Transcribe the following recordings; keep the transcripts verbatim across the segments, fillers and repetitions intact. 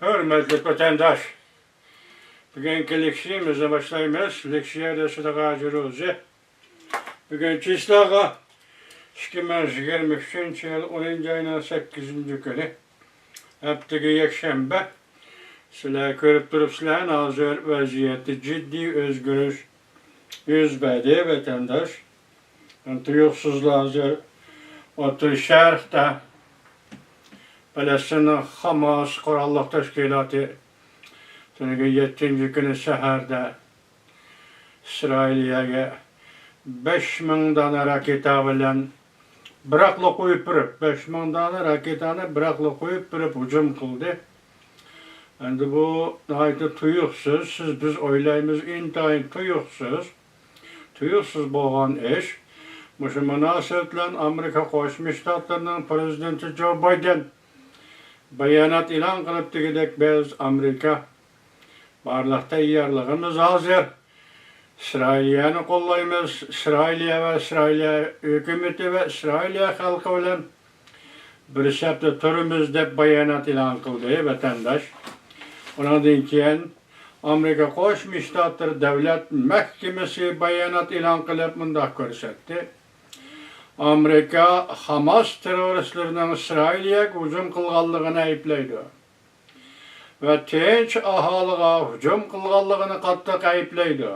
ھۆرمەتلىك ۋەتەنداش، بۈگۈنكى لېكسىيەمىزنى باشلايمىز. لېكسىيە دەرسىدە غاجى روزى. بۈگۈن چىسلاغا ئىككى مىڭ يىگىرمە ئۈچىنچى يىل ئونىنچى ئاينىڭ سەككىزىنچى كۈنى، ھەپتىگە يەكشەنبە. سىلەر كۆرۈپ تۇرۇپسىلەر، ھازىر ۋەزىيەتتە جىددىي ئۆزگىرىش يۈز بەردى، ۋەتەنداش. تۇيۇقسىزلا ھازىر ئوتتۇرا شەرقتە پەلەستىننىڭ خاماس قوراللىق تەشكىلاتى تۈنۈگۈن يەتتىنچى كۈنى سەھەردە ئىسرائىلىيەگە بەش مىڭ دانە راكېتا بىلەن، بىراقلا قويۇپ بېرىپ، بەش مىڭ دانە راكېتانى بىراقلا قويۇپ بېرىپ ھۇجۇم قىلدى. ئەمدى بۇ ناھايىتى تۇيۇقسىز، سىز، بىز ئويلايمىز، ئىنتايىن تۇيۇقسىز، تۇيۇقسىز بولغان ئىش. مۇشۇ مۇناسىۋەت بىلەن ئامېرىكا قوشما شتاتلىرىنىڭ پىرېزىدېنتى جو بايدېن بايانات ئېلان قىلىپ، دېگۈدەك، بىز، ئامېرىكا، بارلىق تەييارلىقىمىز ھازىر. ئىسرائىلىيەنى قوللايمىز. ئىسرائىلىيە ۋە ئىسرائىلىيە ھۆكۈمىتى ۋە ئىسرائىلىيە خەلقى بىلەن بىر سەپتە تۇرىمىز، دەپ بايانات ئېلان قىلدى، ۋەتەنداش. ئۇنىڭدىن كېيىن ئامېرىكا قوشما شتاتلىرى دۆلەت مەھكىمىسى بايانات ئېلان قىلىپ مۇنداق كۆرسەتتى: ئامېرىكا خاماس تېررورىستلىرىنىڭ ئىسرائىلىيەگە ھۇجۇم قىلغانلىقىنى ئەيىبلەيدۇ ۋە تىنچ ئاھالىغا ھۇجۇم قىلغانلىقىنى قاتتىق ئەيىبلەيدۇ.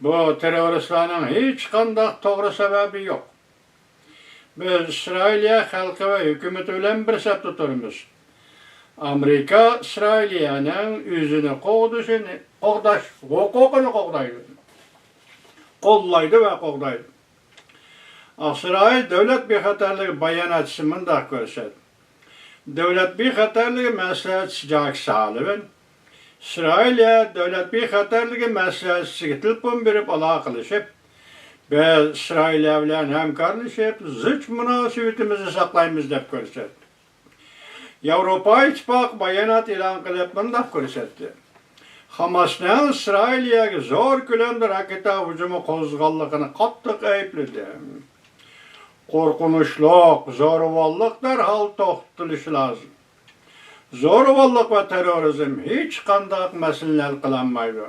بۇ تېررورىستلارنىڭ ھېچقانداق توغرا سەۋەبى يوق. بىز ئىسرائىلىيە خەلقى ۋە ھۆكۈمىتى بىلەن بىر سەپتە تۇرىمىز. ئامېرىكا ئىسرائىلىيەنىڭ ئۆزىنى قوغدىشىنى، قوغداش ھوقۇقىنى قوغدايدۇ، قوللايدۇ ۋە قوغدايدۇ. ئىسرائىل دۆلەت بىخەتەرلىكى باياناتچىسى مۇنداق كۆرسەتتى: دۆلەت بىخەتەرلىكى مەسلىھەتچىسى جاك سالىۋان ئىسرائىلىيە دۆلەت بىخەتەرلىكى مەسلىھەتچىسىگە تېلېفون بېرىپ ئالاقىلىشىپ، بىز ئىسرائىلىيە بىلەن ھەمكارلىشىپ، زىچ مۇناسىۋىتىمىزنى ساقلايمىز، دەپ كۆرسەتتى. ياۋروپا ئىتتىپاقى بايانات ئېلان قىلىپ مۇنداق كۆرسەتتى: خاماسنىڭ ئىسرائىلىيەگە زور كۆلەمدە راكېتا ھۇجۇمى قوزغىغانلىقىنى قاتتىق ئەيىبلىدى. قورقۇنچلۇق، زورىۋاللىق دەرھال توختىتىلىشى لازىم. زورىۋاللىق ۋە تېررورىزم ھېچقانداق مەسىلىنى ھەل قىلالمايدۇ.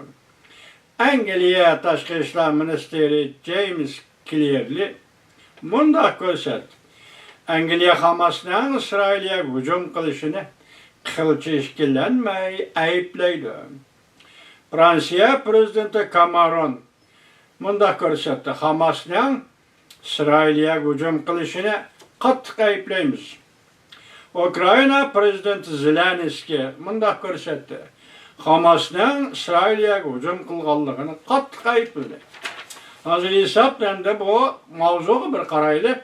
ئەنگلىيە تاشقى ئىشلار مىنىستىرى جېيمىس كلېرلى مۇنداق كۆرسەتتى: ئەنگلىيە خاماسنىڭ ئىسرائىلىيەگە ھۇجۇم قىلىشىنى قىلچە ئىككىلەنمەي ئەيىبلەيدۇ. فرانسىيە پىرېزىدېنتى كامېرون مۇنداق كۆرسەتتى: خاماسنىڭ ئىسرائىلىيەگە ھۇجۇم قىلىشىنى قاتتىق ئەيىبلەيمىز. ئۇكرائىنا پىرېزىدېنتى زېلېنسكىي مۇنداق كۆرسەتتى: خاماسنىڭ ئىسرائىلىيەگە ھۇجۇم قىلغانلىقىنى قاتتىق ئەيىبلىدى. ھازىر ھېسابتا ئەمدى بۇ ماۋزۇغا بىر قارايلى.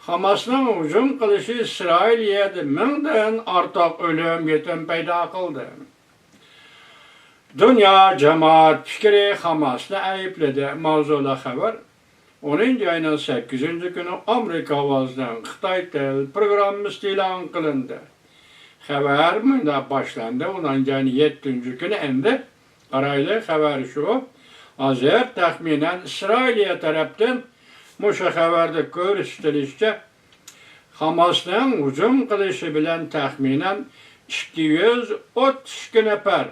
خاماسنىڭ ھۇجۇم قىلىشى ئىسرائىلىيەدە مىڭدىن ئارتۇق ئۆلۈم يېتىم پەيدا قىلدى. دۇنيا جامائەت پىكرى خاماسنى ئەيىبلىدى. ماۋزۇلۇق خەۋەر ئونىنچى ئاينىڭ سەككىزىنچى كۈنى ئامېرىكا ئاۋازىنىڭ خىتاي تىل پروگراممىسىدا ئېلان قىلىندى. خەۋەر مۇنداق باشلاندى: ئونىنچى ئاينىڭ يەتتىنچى كۈنى ئەمدى قارايلى، خەۋەر شۇ. ھازىر تەخمىنەن ئىسرائىلىيە تەرەپتىن مۇشۇ خەۋەردە كۆرسىتىلىشىچە، خاماسنىڭ ھۇجۇم قىلىشى بىلەن تەخمىنەن ئىككى يۈز ئوتتۇز ئىككى نەپەر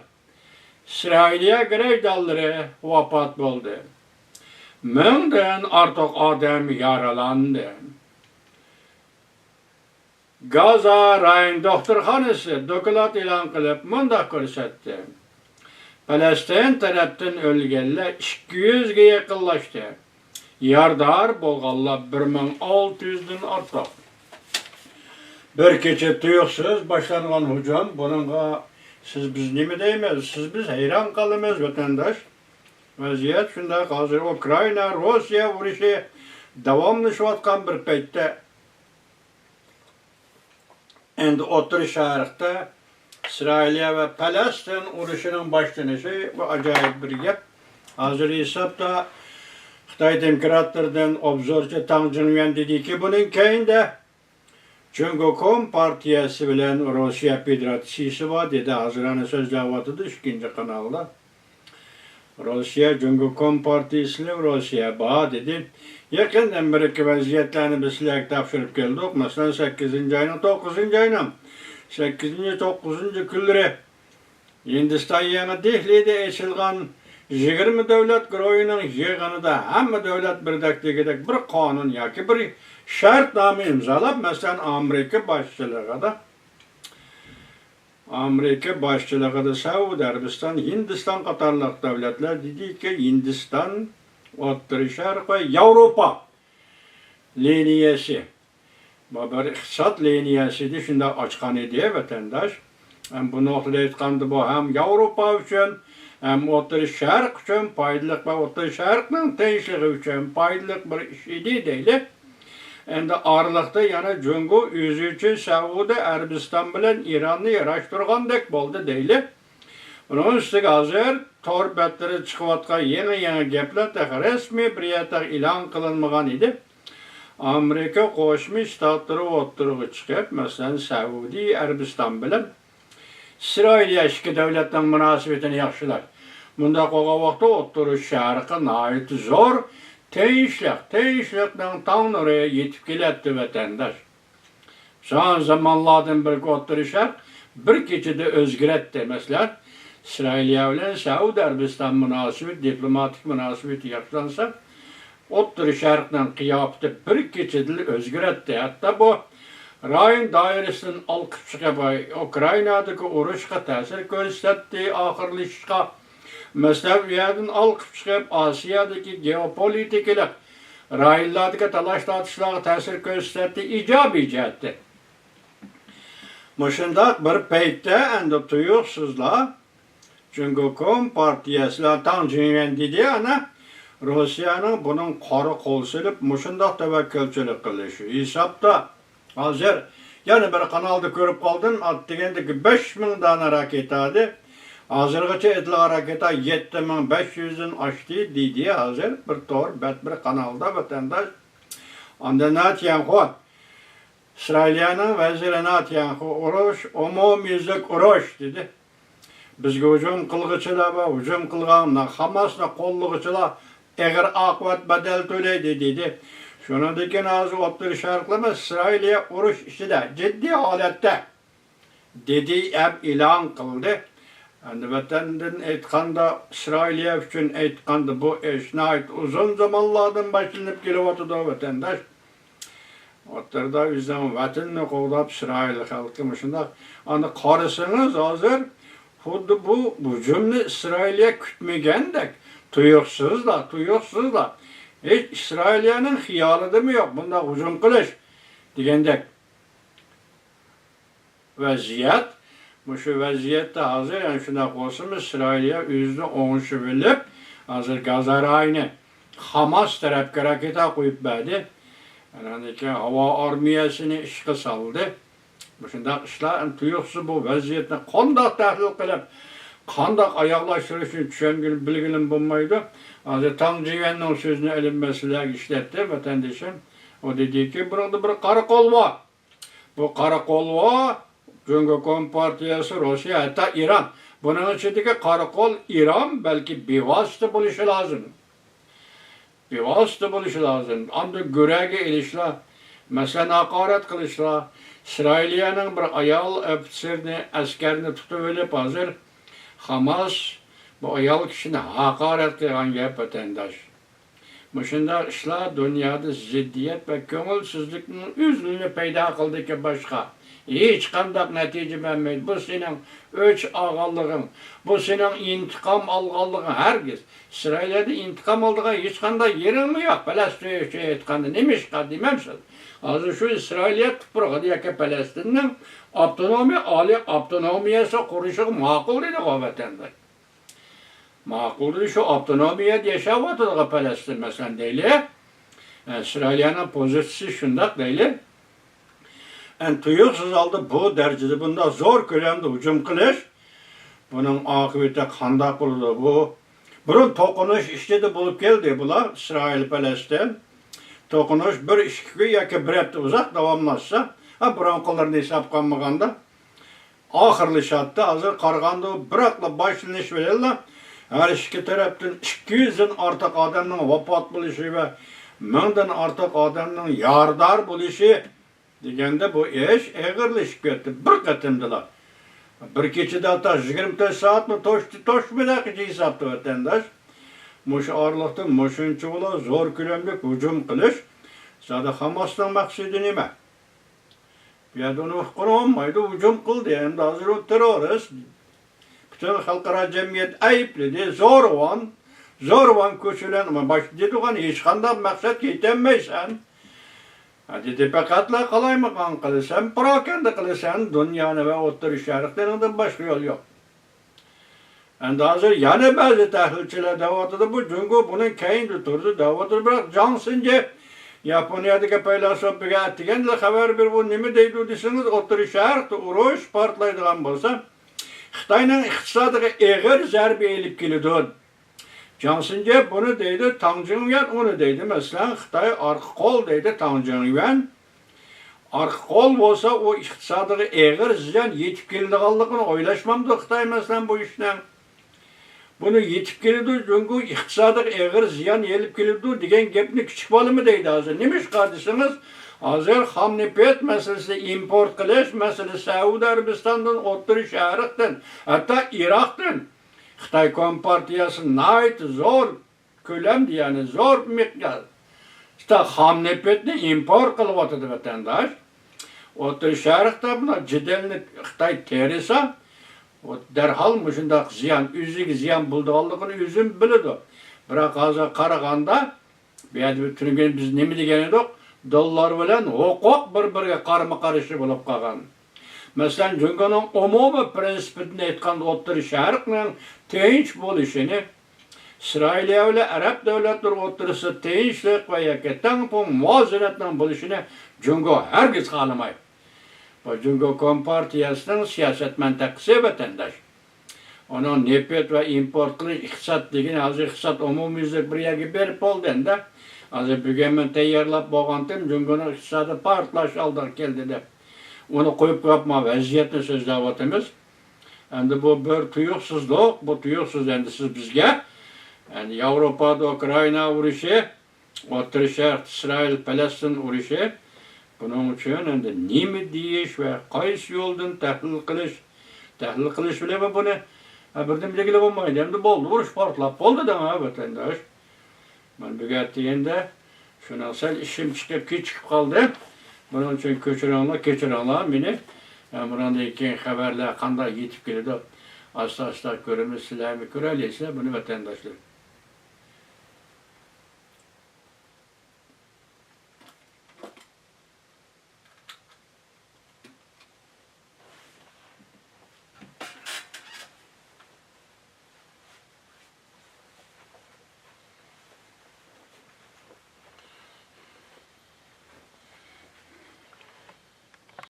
ئىسرائىلىيە گىرەيدانلىرى ۋاپات بولدى. مىڭدىن ئارتۇق ئادەم يارىلاندى. گازا رايون دوختۇرخانىسى دوكلات ئېلان قىلىپ مۇنداق كۆرسەتتى: پەلەستىن تەرەپتىن ئۆلگەنلەر ئىككى يۈزگە يېقىنلاشتى. يارىدار بولغانلار بىر مىڭ ئالتە يۈزدىن ئارتۇق. بىر كېچە تۇيۇقسىز باشلانغان ھۇجۇم، بۇنىڭغا سىز، بىز نېمە دەيمىز؟ سىز، بىز ھەيران قالىمىز، ۋەتەنداش. ۋەزىيەت شۇنداق. ھازىر ئۇكرائىنا، روسىيە ئۇرۇشى داۋاملىشىۋاتقان بىر پەيتتە، ئەمدى ئوتتۇرا شەرقتە ئىسرائىلىيە ۋە پەلەستىن ئۇرۇشىنىڭ باشلىنىشى، بۇ ئاجايىپ بىر گەپ. ھازىر ھېسابتا خىتاي دېموكراتلىرىدىن ئوبزورچى تاڭ جىڭيۈەن دېدىكى، بۇنىڭ كەينىدە جۇڭگو كومپارتىيەسى بىلەن روسىيە فېدېراتسىيىسى بار، دېدى. ھازىر ئەنە سۆزلەۋاتىدۇ ئىككىنچى قانالدا. روسىيە جۇڭگو كومپارتىيىسى بىلەن روسىيە بار، دېدى. يېقىندىن بېرىكى ۋەزىيەتلەرنى بىز سىلەرگە تاپشۇرۇپ كەلدۇق. مەسىلەن، سەككىزىنچى ئاينىڭ، توققۇزىنچى ئاينىڭ سەككىزىنچى، توققۇزىنچى كۈنلىرى ھىندىستان يېڭى دېھلىدا ئېچىلغان يىگىرمە دۆلەت گۇرۇھىنىڭ يىغىنىدا ھەممە دۆلەت بىردەك دېگۈدەك بىر قانۇن ياكى بىر شەرتنامە ئىمزالاپ، مەسىلەن، ئامېرىكا باشچىلىقىدا، ئامېرىكا باشچىلىقىدا سەئۇدى ئەرەبىستان، ھىندىستان قاتارلىق دۆلەتلەر دېدىكى، ھىندىستان، ئوتتۇرا شەرق ۋە ياۋروپا لىنىيەسى، بۇ بىر ئىقتىساد لىنىيەسى ئىدى، شۇنداق ئاچقان ئىدى ۋەتەنداش. ھەم بۇ نۇقتىدا ئېيتقاندا، بۇ ھەم ياۋروپا ئۈچۈن، ھەم ئوتتۇرا شەرق ئۈچۈن پايدىلىق ۋە ئوتتۇرا شەرقنىڭ تىنچلىقى ئۈچۈن پايدىلىق بىر ئىش ئىدى دەيلى. ئەمدى ئارىلىقتا يەنە جۇڭگو ئۆزى ئۈچۈن سەئۇدى ئەرەبىستان بىلەن ئىراننى ياراشتۇرغاندەك بولدى دەيلى. بۇنىڭ ئۈستىگە ھازىر تور بەتلىرىدە چىقىۋاتقان يېڭى-يېڭى گەپلەر تېخى رەسمىي بىر يەردە ئېلان قىلىنمىغان ئىدى. ئامېرىكا قوشما شتاتلىرى ئوتتۇرىغا چىقىپ، مەسىلەن، سەئۇدى ئەرەبىستان بىلەن ئىسرائىلىيە ئىككى دۆلەتنىڭ مۇناسىۋىتىنى ياخشىلاش. مۇنداق بولغان ۋاقىتتا ئوتتۇرا شەرققە ناھايىتى زور تىنچلىق، تىنچلىقنىڭ تاڭ نۇرى يېتىپ كېلەتتى، ۋەتەنداش. ئۇزۇن زامانلاردىن بېرى ئوتتۇرا شەرق بىر كېچىدە ئۆزگىرەتتى. مەسىلەن، ئىسرائىلىيە بىلەن سەئۇدى ئەرەبىستان مۇناسىۋىتى، دىپلوماتىك مۇناسىۋىتى ياخشىلانسا، ئوتتۇرا شەرقنىڭ قىياپىتى بىر كېچىدىلا ئۆزگىرەتتى. ھەتتا بۇ رايون دائىرىسىدىن ئالقىپ چىقىپ، ئۇكرائىنادىكى ئۇرۇشقا تەسىر كۆرسەتتى، ئاخىرلىشىشقا. مەسىلەن، ئۇ يەردىن ئالقىپ چىقىپ، ئاسىيادىكى گېئوپولىتىكىلىق رايونلاردىكى تالاش-تارتىشلارغا تەسىر كۆرسەتتى، ئىجابىي جەھەتتىن. مۇشۇنداق بىر پەيتتە ئەمدى تۇيۇقسىزلا جۇڭگو كومپارتىيەسىلا تاڭ جىڭيۈەن دېدى، ئەنە، روسىيەنىڭ بۇنىڭ قارا قول سېلىپ مۇشۇنداق تەۋەككۈلچىلىك قىلىشى ھېسابتا. ھازىر يەنە بىر قانالدا كۆرۈپ قالدىم، ئات دېگەندىكى بەش مىڭ دانە راكېتا ئىدى. ھازىرغىچە ئېتىلغان راكېتا يەتتە مىڭ بەش يۈزدىن ئاشتى دېدى، ھازىر بىر تور بەت، بىر قانالدا، ۋەتەنداش. ئاندىن ناتيەنخۇ، ئىسرائىلىيەنىڭ ۋەزىرى ناتيەنخۇ، ئۇرۇش، ئومۇميۈزلۈك ئۇرۇش دېدى. بىزگە ھۇجۇم قىلغۇچىلار ۋە ھۇجۇم قىلغان خاماسنى قوللىغۇچىلار ئېغىر ئاقىۋەت بەدەل تۆلەيدۇ دېدى. شۇنىڭدىن كېيىن ھازىر ئوتتۇرا شەرقلىمۇ ئىسرائىلىيە ئۇرۇش ئىچىدە، جىددىي ھالەتتە دېدى ھەم ئېلان قىلدى. ئەمدى ۋەتەندىن ئېيتقاندا، ئىسرائىلىيە ئۈچۈن ئېيتقاندا، بۇ ئىش ناھايىتى ئۇزۇن زامانلاردىن باشلىنىپ كېلىۋاتىدۇ، ۋەتەنداش. ئوتتۇرىدا ئۆزىنىڭ ۋەتىنىنى قوغداپ، ئىسرائىل خەلقى مۇشۇنداق. ئانا قارىسىڭىز ھازىر، خۇددى بۇ ھۇجۇمنى ئىسرائىلىيە كۈتمىگەندەك، تۇيۇقسىزلا، تۇيۇقسىزلا. ھېچ ئىسرائىلىيەنىڭ خىيالىدىمۇ يوق بۇنداق ھۇجۇم قىلىش دېگەندەك. ۋەزىيەت، مۇشۇ ۋەزىيەتتە ھازىر، يەنى شۇنداق بولسىمۇ، ئىسرائىلىيە ئۆزىنى ئوڭشىۋېلىپ، ھازىر گازا رايونى خاماس تەرەپكە راكېتا قويۇپ بەردى. ئاندىن كېيىن ھاۋا ئارمىيەسىنى ئىشقا سالدى. مۇشۇنداق ئىشلار، ئەمدى تۇيۇقسىز بۇ ۋەزىيەتنى قانداق تەھلىل قىلىپ، قانداق ئاياغلاشتۇرۇشنى چۈشەنگىلى، بىلگىلىمۇ بولمايدۇ. ھازىر تاڭ جىيۈەننىڭ سۆزىنى ئېلىپ مەن سىلەرگە ئىشلەتتىم، ۋەتەندىشىم. ئۇ دېدىكى، بۇنىڭدا بىر قارا قول بار. بۇ قارا قول بار، جۇڭگو كومپارتىيەسى، روسىيە، ھەتتا ئىران. بۇنىڭ ئىچىدىكى قارا قول ئىران بەلكى بىۋاسىتە بولۇشى لازىم. بىۋاسىتە بولۇشى لازىم. ئاندىن گۆرەگە ئېلىشلار، مەسىلەن، ھاقارەت قىلىشلار. ئىسرائىلىيەنىڭ بىر ئايال ئوفىتسېرنى، ئەسكەرنى تۇتۇۋېلىپ، ھازىر خاماس بۇ ئايال كىشىنى ھاقارەت قىلغان گەپ، ۋەتەنداش. مۇشۇنداق ئىشلار دۇنيادا زىددىيەت ۋە كۆڭۈلسىزلىكنىڭ ئۆزىنى پەيدا قىلىدىكەن، باشقا ھېچقانداق نەتىجە بەرمەيدۇ. بۇ سېنىڭ ئۆچ ئالغانلىقىڭ، بۇ سېنىڭ ئىنتىقام ئالغانلىقىڭ. ھەرگىز ئىسرائىلىيەدە ئىنتىقام ئالىدىغان ھېچقانداق يېرىڭمۇ يوق، پەلەستىن ئۈچۈن ئېيتقاندا. نېمىشقا دېمەمسىز؟ ھازىر شۇ ئىسرائىلىيە تۇپرىقىدا ياكى پەلەستىننىڭ ئاپتونومىيە، ئالىي ئاپتونومىيەسى قۇرۇشىغا ماقۇل دېدىغۇ ۋەتەنداش. ماقۇل، شۇ ئاپتونومىيەدە ياشاۋاتىدىغان پەلەستىن، مەسىلەن، دەيلى. ئە، ئىسرائىلىيەنىڭ پوزىتسىيىسى شۇنداق دەيلى. ئەن تۇيۇقسىز ھالدا بۇ دەرىجىدە بۇنداق زور كۆلەمدە ھۇجۇم قىلىش، بۇنىڭ ئاقىۋىتى قانداق بولىدۇ؟ بۇ بۇرۇن توقۇنۇش ئىچىدە بولۇپ كەلدى بۇلار، ئىسرائىل، پەلەستىن. توقۇنۇش بىر ئىككى كۈن ياكى بىر ھەپتە ئۇزاق داۋاملاشسا، ھە، بۇرۇنقىلىرىنى ھېسابقا ئالمىغاندا، ئاخىرلىشاتتى. ھازىر قارىغاندا بىراقلا باشلىنىش بىلەنلا ھەر ئىككى تەرەپتىن ئىككى يۈزدىن ئارتۇق ئادەمنىڭ ۋاپات بولۇشى ۋە مىڭدىن ئارتۇق ئادەمنىڭ يارىدار بولۇشى دېگەندە بۇ ئىش ئېغىرلىشىپ كەتتى بىر قېتىمدىلا. بىر كېچىدە تا يىگىرمە تۆت سائەتمۇ توشتى، توشمىدى ھەقىقىي ھېسابتا ۋەتەنداش. مۇشۇ ئارىلىقتا مۇشۇنچىۋالا زور كۆلەملىك ھۇجۇم قىلىش، زادى خاماسنىڭ مەقسىتى نېمە؟ بۇ يەردە ئۇنى ئۇققىلى بولمايدۇ، ھۇجۇم قىلدى. ئەمدى ھازىر ئۇ تېررورىست. پۈتۈن خەلقئارا جەمئىيەت ئەيىبلىدى. زورۋان، زورۋان كۈچ بىلەن، ئەمما باشتا دېدۇق، ھېچقانداق مەقسەتكە يېتەلمەيسەن. ھە، دېدى، پەقەتلا قالايمىقان قىلىسەن، پىراكەندە قىلىسەن، دۇنيانى ۋە ئوتتۇرا شەرقنى، ئۇنىڭدىن باشقا يول يوق. ئەمدى ھازىر يەنە بەزى تەھلىلچىلەر دەۋاتىدۇ، بۇ جۇڭگو بۇنىڭ كەينىدە تۇردى دەۋاتىدۇ، بىراق جاڭ سىنجې ياپونىيەدىكى پەيلاسوپىگە ئەتىگەندىلا خەۋەر بېرىپ، ئۇ نېمە دەيدۇ دېسىڭىز، ئوتتۇرا شەرقتە ئۇرۇش پارتلايدىغان بولسا، خىتاينىڭ ئىقتىسادىغا ئېغىر زەربە ئېلىپ كېلىدۇ. جاڭ سىنجې بۇنى دەيدۇ، تاڭ جىڭيۈەن ئۇنى دەيدۇ. مەسىلەن، خىتاي ئارقا قول دەيدۇ تاڭ جىڭيۈەن. ئارقا قول بولسا، ئۇ ئىقتىسادىغا ئېغىر زىيان يېتىپ كېلىدىغانلىقىنى ئويلاشمامدۇ خىتاي، مەسىلەن، بۇ ئىشنىڭ؟ بۇنى يېتىپ كېلىدۇ، جۇڭگو ئىقتىسادىغا ئېغىر زىيان يېلىپ كېلىدۇ دېگەن گەپنى كىچىك بالىمۇ دەيدۇ ھازىر. نېمىشقا دېسىڭىز، ھازىر خام نېفىت مەسىلىسى، ئىمپورت قىلىش مەسىلىسى، سەئۇدى ئەرەبىستاندىن، ئوتتۇرا شەرقتىن، ھەتتا ئىراقتىن خىتاي كومپارتىيەسى ناھايىتى زور كۆلەمدە، يەنى زور مىقداردا خام نېفىتنى ئىمپورت قىلىۋاتىدۇ، ۋەتەنداش. ئوتتۇرا شەرقتە بۇنداق جېدەلنى خىتاي تېرىسا، ئۇ دەرھال مۇشۇنداق زىيان، ئۆزىگە زىيان بولىدىغانلىقىنى ئۆزىمۇ بىلىدۇ. بىراق ھازىر قارىغاندا، بۇ يەردە بىر تۈنۈگۈن بىز نېمە دېگەن ئىدۇق؟ دوللار بىلەن ھوقۇق بىر-بىرىگە قارىمۇ-قارشى بولۇپ قالغان. مەسىلەن، جۇڭگونىڭ ئومۇمىي پىرىنسىپىدىن ئېيتقاندا، ئوتتۇرا شەرقنىڭ تىنچ بولۇشىنى، ئىسرائىلىيە بىلەن ئەرەب دۆلەتلىرى ئوتتۇرىسىدا تىنچلىق ۋە ياكى تەڭپۇڭ مۇۋازىنەتنىڭ بولۇشىنى جۇڭگو ھەرگىز خالىمايدۇ. بۇ جۇڭگو كومپارتىيەسىنىڭ سىياسەت مەنتىقىسى، ۋەتەنداش. ئۇنىڭ نېفىت ۋە ئىمپورت قىلىش ئىقتىساد دېگىنى، ھازىر ئىقتىساد ئومۇميۈزلۈك بىر يەرگە بېرىپ بولدى ئەمدى. ھازىر بۈگۈن مەن تەييارلاپ بولغانتىم، جۇڭگونىڭ ئىقتىسادى پارتلاش ئالدىغا كەلدى دەپ. ئۇنى قويۇپ قويۇپمۇ، ۋەزىيەتنى سۆزلەۋاتىمىز. ئەمدى بۇ بىر تۇيۇقسىزلىق، بۇ تۇيۇقسىز ئەمدى سىز بىزگە، ئەمدى ياۋروپادا ئۇكرائىنا ئۇرۇشى، ئوتتۇرا شەرقتە ئىسرائىل، پەلەستىن ئۇرۇشى، بۇنىڭ ئۈچۈن ئەمدى نېمە دېيىش ۋە قايسى يولدىن تەھلىل قىلىش، تەھلىل قىلىش بىلەن بۇنى، ھە، بىردىن بىلگىلى بولمايدۇ. ئەمدى بولدى، ئۇرۇش پارتلاپ بولدى دەڭ، ھە، ۋەتەنداش. مانا بۈگۈن دېگەندە شۇنىڭ سەل ئىشىم چىقىپ كېچىكىپ قالدى. بۇنىڭ ئۈچۈن كۆچۈرۈڭلار، كەچۈرۈڭلار مېنى. ھە، بۇنىڭدىن كېيىن خەۋەرلەر قانداق يېتىپ كېلىدۇ، ئاستا-ئاستا كۆرىمىز، سىلەرمۇ كۆرەلەيسىلەر بۇنى، ۋەتەنداشلىرىم.